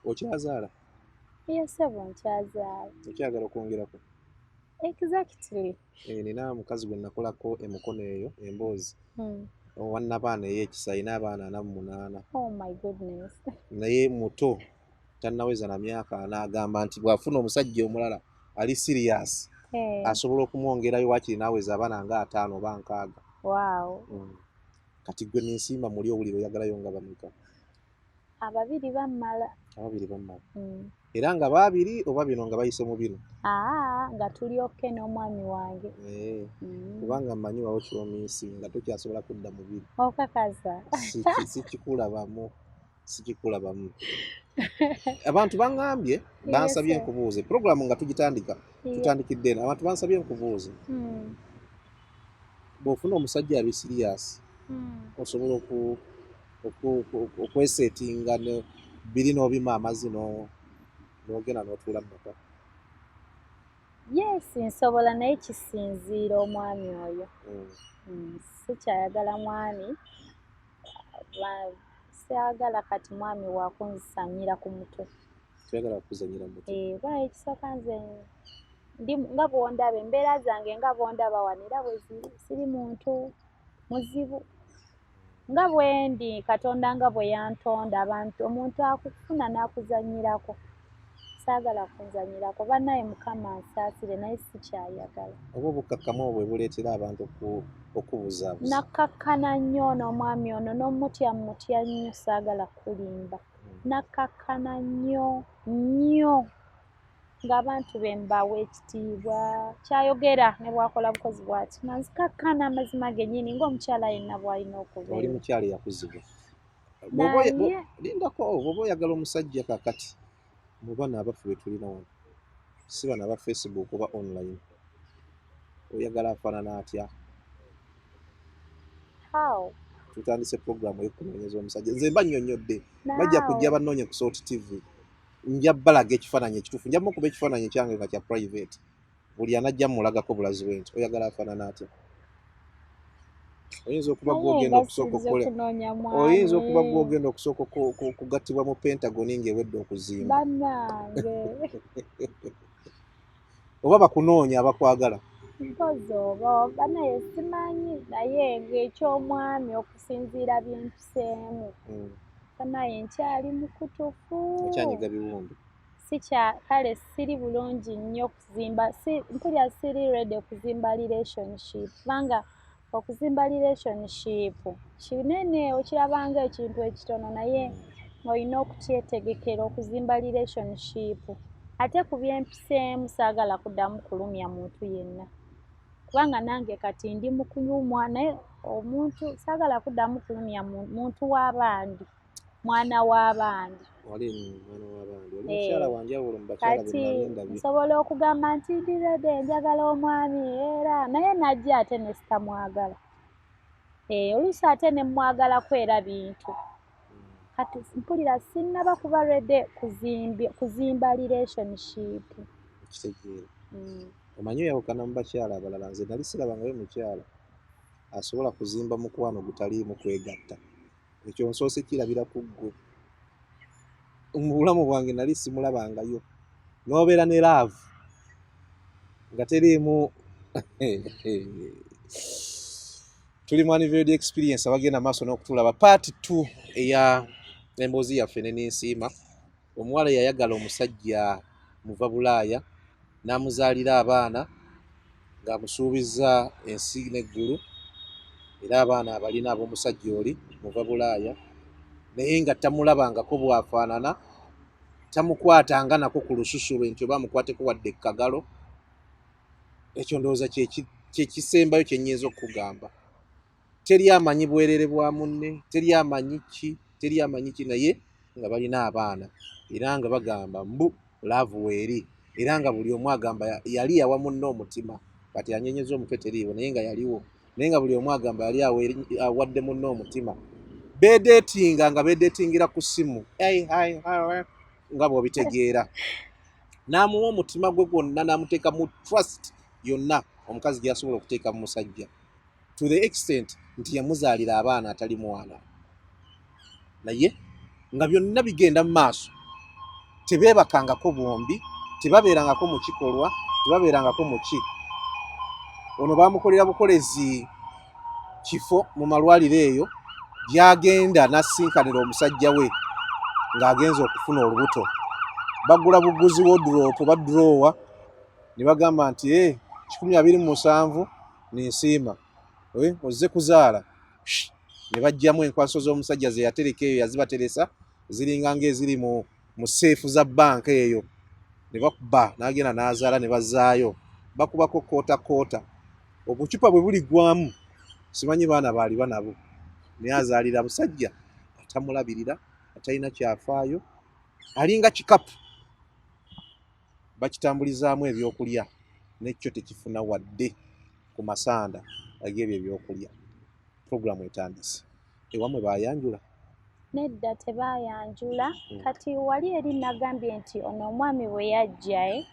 Okyazaala? Iyo ssebo, nkyazaala. Okyagala okwongerako? Exactly. Eh, nina omukazi gwe nakolako emukono eyo emboozi owannabaana ey'ekisa, alina abaana 48. Oh my goodness. Naye muto, tannaweza na myaka 40. Agamba nti bw'afuna omusajja omulala ali serious, asobola okumwongerayo waakiri n'aweza abaana nga 50 oba 60. Kati gwe nensiima muli owulira oyagalayo nga bameka? Ababiri bammala. Ababiri bammala? Mm. Era nga babiri oba bino nga bayise mu bino? Aa, nga tuli okay n'omwami wange. Eh, kubanga mmanyi wawo kyomiisi nga tokyasobola kudda mu biri. Okakasa? Sikikulabamu, sikikulabamu. Abantu baŋŋambye, bansabye Yes, sir. nkubuuze. Puroguramu nga tugitandika, tutandikidde eno, abantu bansabye nkubuuze, bw'ofuna omusajja ali serious, osobola okwesetinga ne biri n'obima amazzi n'ogenda n'otuula mu maka? Yes, nsobola, naye kisinziira omwami oyo. Sikyayagala mwami saagala kati mwami wakunzisanyira ku mutwe. Toyagala kuzanyira mu mutwe? Eh, kuba ekisooka nze ndi nga bwondaba, embeera zange nga bwondaba wano era bwe ziri. Siri muntu muzibu nga bwendi. Katonda nga bwe yantonda, abantu omuntu akufuna n'akuzanyirako, saagala kunzanyirako. Bannaye, Mukama nsaasire, naye sikyayagala. Oba obukkakkamu obwo bwe buleetera abantu okubuzaabuza? Nakkakkana nnyo n'omwami ono, n'omutya mutya nnyo, saagala kulimba. Nakkakkana nnyo nnyo ng'abantu be mbawa ekitiibwa, kyayogera ne bwakola bukozi bw'ati nga nzikakkana, amazima gennyini ng'omukyala yenna bw'alina Oli okubeera. mukyala eyakuzibwa. Bw'oba Naye lindako, bw'oba oyagala omusajja kakati mu bano abaffe be tulina wano, si bano aba Facebook oba online, oyagala afaanana atya? How? Tutandise puroguramu ey'okunoonyeza omusajja. Nze mba nnyonnyodde, bajja kujja Naawe banoonye ku Salt TV, nja balaga ekifaananyi ekituufu, nja mukuba ekifaananyi ekyange nga kya private, buli anajja mulagako bulazi bwe nti oyagala afaanana atya. Oyinza okuba naye gwogenda nga okusooka sinze okukola kunoonya oyinza okuba mwami. gwogenda okusooka okugattibwa mu Pentagon ng'ewedde okuzimba. Bannange! Oba bakunoonya abakwagala. Mpozi oba banaye simanyi, naye ng'ekyomwami okusinziira byempiseemu, banaye nkyali mukutufu. Okyanyiga biwundu? Sikya kale siri bulungi nnyo kuzimba, si mpulira siri ready okuzimba relationship, kubanga okuzimba relationship kinene, okirabanga ekintu ekitono, naye olina okukyetegekera okuzimba relationship. Ate ku byempiseemu, saagala kuddamu kulumya muntu yenna, kubanga nange kati ndi mu kulumwa, naye omuntu saagala kuddamu kulumya muntu w'abandi, mwana w'abandi. Wali mwana w'abandi, oli Eh, mukyala wanjawulo mu bakyala be kati nali ndabye. Nsobola okugamba nti ndi ready, njagala omwami era, naye najja ate ne sitamwagala. Eh, oluusi ate ne mmwagalako era bintu. Kati mpulira sinnaba kuba ready kuzimba relationship. Kitegeera. Omanyi oyawukana mu bakyala abalala. Nze nali sirabangayo mukyala asobola kuzimba mukwano gutaliimu kwegatta. Ekyo nsoose kirabira ku ggwe. Mu bulamu bwange nali simulabangayo n'obeera ne love nga teriimu. Tuli mu Unveiled Experience, abagenda maaso n'okutulaba, part 2 eya emboozi yaffe ne Ninsiima, omuwala yayagala omusajja muva Bulaaya n'amuzaalira abaana ng'amusuubiza ensi n'eggulu, era abaana abalina ab'omusajja oli muva Bulaaya, naye nga tamulabangako bw'afaanana, tamukwatanga nako ku lususu lwe nti oba amukwateko wadde ekkagalo. Ekyo ndowooza kyekisembayo kye nnyinza okukugamba. Teri amanyi bwerere bwa munne, teri amanyi ki, teri amanyi ki, naye nga balina abaana, era nga bagamba mbu love weeri, era nga buli omu agamba yali yawa munne omutima. Kati anyenyeza omutwe teriiwo, naye nga yaliwo, naye nga buli omu agamba yali awadde munne omutima. Bedeetinga nga bedeetingira ku ssimu. Hey, hi, hi, nga bw'obitegeera, n'amuwa omutima gwe gwonna, n'amuteeka mu trust yonna omukazi gy'asobola okuteeka mu musajja, to the extent nti yamuzaalira abaana atali mwana, naye nga byonna bigenda mu maaso. Tebeebakangako bombi, tebabeerangako mu kikolwa, tebabeerangako mu ki. Ono baamukolera bukolezi kifo mu malwaliro eyo gy'agenda n'asinkanira omusajja we ng'agenze okufuna olubuto. Bagula buguzi wardrobe oba drawer ne bagamba nti 127 Ninsiima, ozze kuzaala. Ne baggyamu enkwaso z'omusajja ze yatereka eyo, yazibateresa ziringa ng'eziri mu seefu za bbanka eyo, ne bakuba n'agenda n'azaala ne bazzaayo, bakubako koota koota, obucupa bwe buliggwamu simanyi baana baaliba nabo, naye azaalira musajja atamulabirira, atalina kyafaayo, alinga kikapu bakitambulizaamu ebyokulya nekyo tekifuna wadde ku masanda ag'ebyo ebyokulya. Puroguramu etandise. Ewammwe baayanjula? Nedda, tebaayanjula. Kati wali eri nagambye nti ono omwami bwe yajja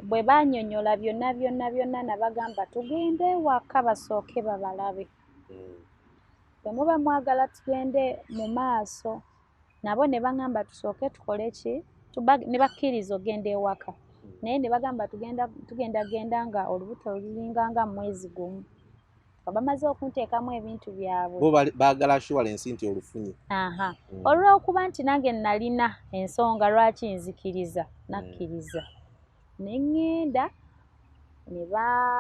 bwe baannyonnyola byonna byonna byonna, nabagamba tugende ewaka basooke babalabe. Bwe muba mwagala tugende mu maaso, nabo ne baŋŋamba tusooke tukole ki, ne bakkiriza ogenda ewaka, naye ne bagamba tugenda genda nga olubuto lulinga nga mwezi gumu, nga bamaze okunteekamu ebintu byabwe. Bo baagala assurance nti olufunye. Aha. Olw'okuba nti nange nalina ensonga lwaki nzikiriza, nakkiriza ne ŋŋenda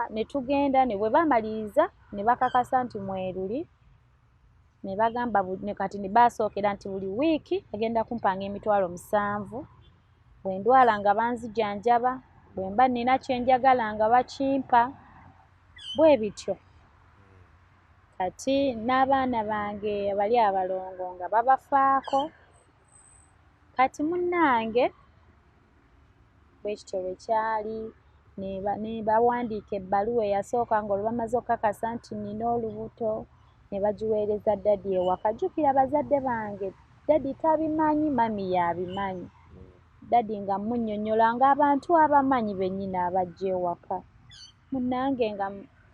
ne tugenda, ne bwe bamaliriza ne bakakasa nti mweruli, ne bagamba kati ne basookera nti buli wiiki agenda kumpanga 700,000, bwe ndwala nga banzijanjaba, bwe mba nnina kye njagala nga bakimpa, bwe bityo. Kati n'abaana bange abali abalongo nga babafaako. Kati munnange bwe kityo bwe kyali, ne bawandiika ebbaluwa eyasooka ng'olwo bamaze okukakasa nti nnina olubuto, ne bagiweereza ddadi ewaka. Jjukira bazadde bange, ddadi tabimanyi, mami y'abimanyi. Ddadi nga mmunnyonnyola ng'abantu abamanyi bennyini abajja ewaka. Munnange nga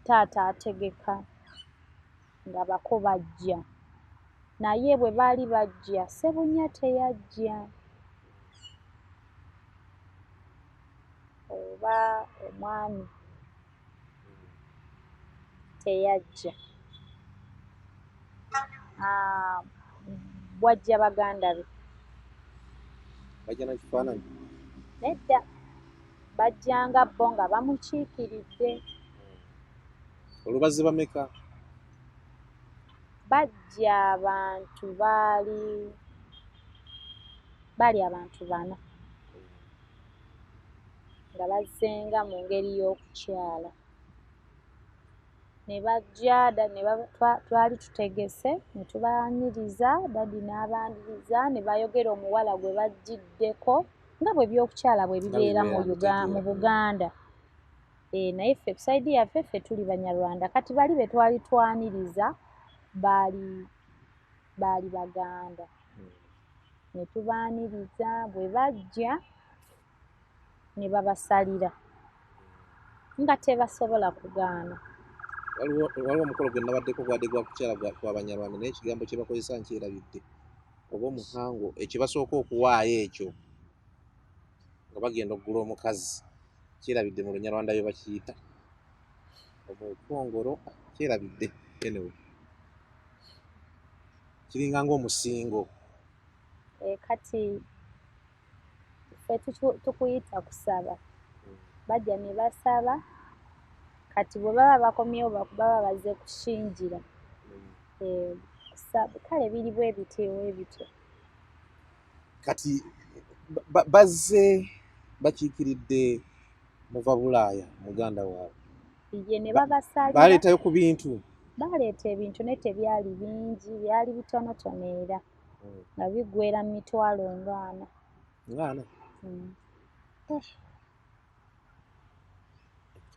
taata ategeka nga bako bajja, naye bwe baali bajja Ssebunya teyajja, oba omwami teyajja. Bwajja baganda be. Bajja na kifaananyi? Nedda, bajjanga bo nga bamukiikiridde. Olwo bazze bameka? Bajja abantu baali abantu bana nga bazzenga mu ngeri y'okukyala. Ne bajja, twali tutegese ne tubaaniriza, dadi n'abaaniriza, ne bayogera omuwala gwe bajjiddeko nga bwe byokukyala bwe bibeera mu Buganda. Naye ffe ku sayidi yaffe ffe tuli Banyarwanda. Kati bali be twali twaniriza baali Baganda. Ne tubaaniriza, bwe bajja ne babasalira nga tebasobola kugaana. Waliwo omukolo gwe nabaddeko gwadde gwa kukyala kwa Banyarwanda, naye ekigambo kye bakozesa nkyerabidde, oba omuhango ekibasooka okuwaayo ekyo nga bagenda okugula omukazi, kyerabidde mu Lunyarwanda bye bakiyita omukongoro, kyerabidde. Anyway, kiringa ng'omusingo. Kati ffe tukuyita kusaba. Bajja ne basaba. Kati bwe baba bakomyewo baba bazze kushingira. Kale biri bwe bityo bwe bityo. Kati bazze bakiikiridde muva Bulaaya muganda waabwe. Ye ne babasalira. Baleetayo ku bintu. Baleeta ebintu naye tebyali bingi, byali bitonotono era nga biggweera mu 400 000. 400?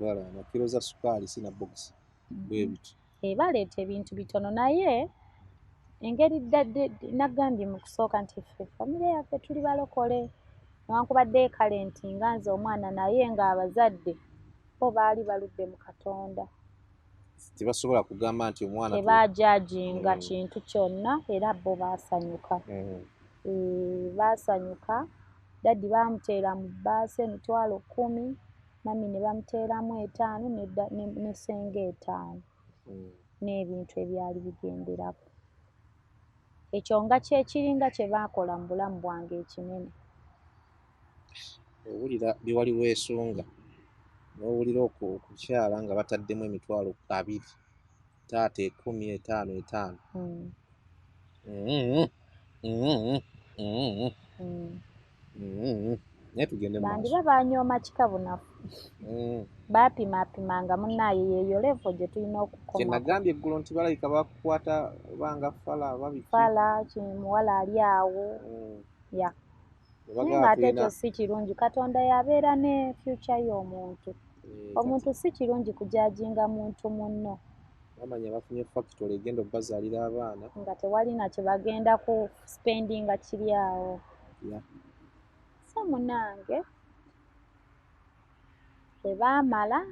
400, kiro za sukaali sina bokisi bwe bityo. Baleeta ebintu bitono, naye engeri nagambye mu kusooka nti ffe famire yaffe tuli balokole, newankubadde kale nti nga nze omwana, naye ng'abazadde bo baali baludde mu Katonda. Tebasobola kugamba nti omwana tebaajajinga kintu kyonna, era bo baasanyuka. Baasanyuka. Daddy baamuteera mu bbaasa 100,000, mummy ne bamuteeramu 5 ne ssenga 5 n'ebintu ebyali bigenderako. Ekyo nga kyekiringa kye baakola mu bulamu bwange ekinene. Owulira bye wali weesunga n'owulira okukyala nga bataddemu 20,000, taata 10, 5, 5. Naye tugende mu maaso. Bandiba banyooma kika bunafu. Baapimaapimanga munnaaye yeeyo level gye tulina okukomako. Kye nagambye eggulo nti balabika bakukwata banga fala babiki. Fala, muwala ali awo. Ya. Naye ng'ate ekyo si kirungi. Katonda yabeera ne future y'omuntu. Omuntu si kirungi kujajinga muntu munno. Bamanya bafunye factory egenda okubazaalira abaana. Nga tewalina kye bagenda ku spendinga kiri awo. So munnange bwe baamala,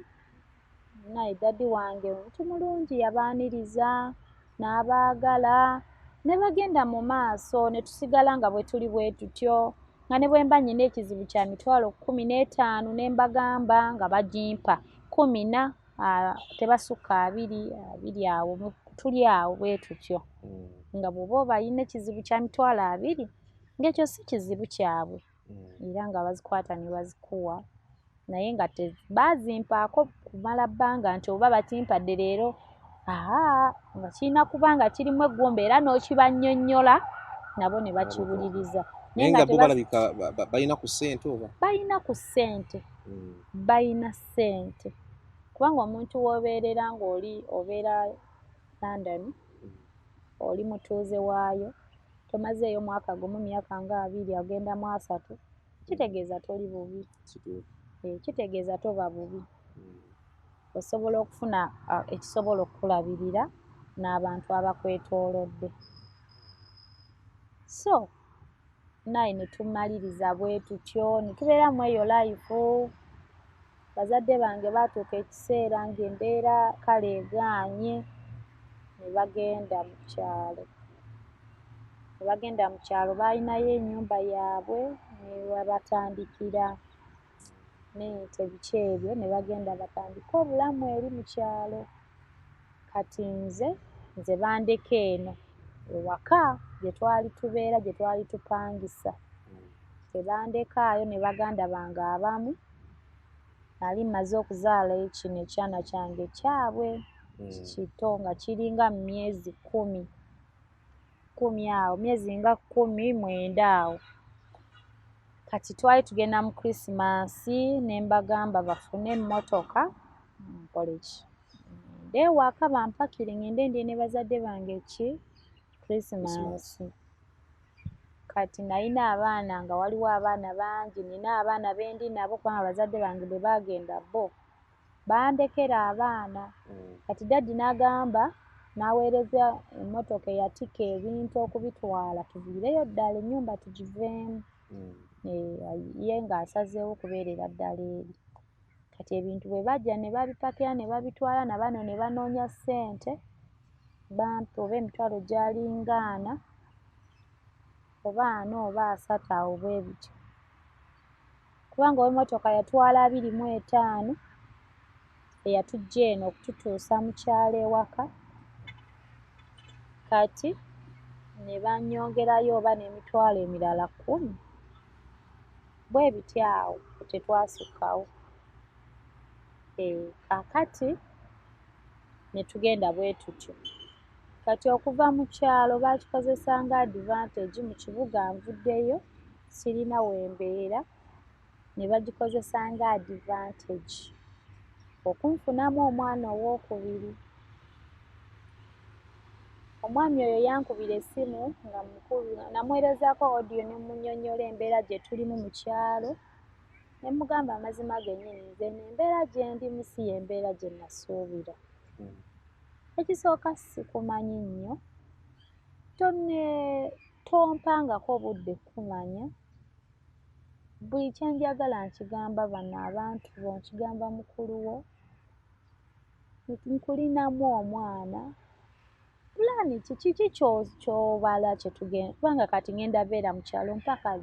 naye daddy wange omuntu mulungi yabaaniriza n'abaagala ne bagenda mu maaso ne tusigala nga bwe tuli bwe tutyo. Nga ne bwe mba nnyina ekizibu kya 15,000 ne mbagamba nga bagimpa 10 tebasukka 20 20 awo tuli awo bwe tutyo. Nga bw'oba obalina ekizibu kya 20,000 ng'ekyo si kizibu kyabwe. Era nga bazikwata ne bazikuwa. Naye nga bazimpaako kumala bbanga nti oba bakimpadde leero nga kirina kuba nga kirimu eggumba era n'okibannyonnyola nabo ne bakiwuliriza. Naye nga bo balabika balina ku ssente oba? Balina ku ssente. Balina ssente. Kubanga omuntu w'obeerera ng'oli obeera London, oli mutuuze waayo, tomazeeyo mwaka gumu myaka nga 2 agenda mu 3, kitegeeza toli bubi. Kitegeeza toba bubi. Osobola okufuna ekisobola okukulabirira n'abantu abakwetoolodde. So naye ne tumaliriza bwe tutyo ne tubeera mu eyo life. Bazadde bange baatuuka ekiseera ng'embeera kale egaanye ne bagenda mu kyalo. Ne bagenda mu kyalo baalinayo ennyumba yaabwe ne wabatandikira n'ente biki ebyo ne bagenda batandike obulamu eri mu kyalo. Kati nze bandeka eno ewaka gye twali tubeera gye twali tupangisa. Tebandekaayo ne baganda bange abamu. Nali mmaze okuzaala kino ekyana kyange kyabwe kito nga kiringa mu myezi 10 awo, myezi nga 19 awo. Kati twali tugenda mu Christmas ne mbagamba bafune emmotoka nkole ki? Ngende ewaka bampakire ngende ndye ne bazadde bange ki? Christmas. Kati nalina abaana nga waliwo abaana bangi, nina abaana be ndi nabo kubanga bazadde bange bwe baagenda bo bandekera abaana. Kati daddy n'agamba n'aweereza emmotoka eyatikka ebintu okubitwala tuviireyo ddala ennyumba tugiveemu. Ye ng'asazeewo kubeerera ddala eri. Kati ebintu bwe bajja ne babipakira ne babitwala na bano ne banoonya ssente bampa oba emitwalo gyalinga 40 oba 40 oba 30 awo bwe bityo. Kubanga ow'emmotoka yatwala 25 eyatujja eno okututuusa mu kyalo ewaka. Kati ne bannyongerayo oba n'emitwalo emirala 10 bwe bityo awo tetwasukkawo. Kaakati ne tugenda bwe tutyo. Kati okuva mu kyalo baakikozesanga advantage mu kibuga nvuddeyo sirina we mbeera ne bagikozesanga advantage okunfunamu omwana owookubiri. Omwami oyo yankubira essimu nga mukulu namuweerezaako audio ne munnyonnyola embeera gye tulimu mu kyalo ne mugamba amazima gennyini nze eno embeera gye ndimu si y'embeera gye nasuubira. Ekisooka sikumanyi nnyo, tompangako budde kumanya, buli kye njagala nkigamba bano abantu bo, nkigamba mukulu wo, nkulinamu omwana, Pulaani ki, kiki kyobala kyetugenda? Kubanga kati ngenda beera mu kyalo mpaka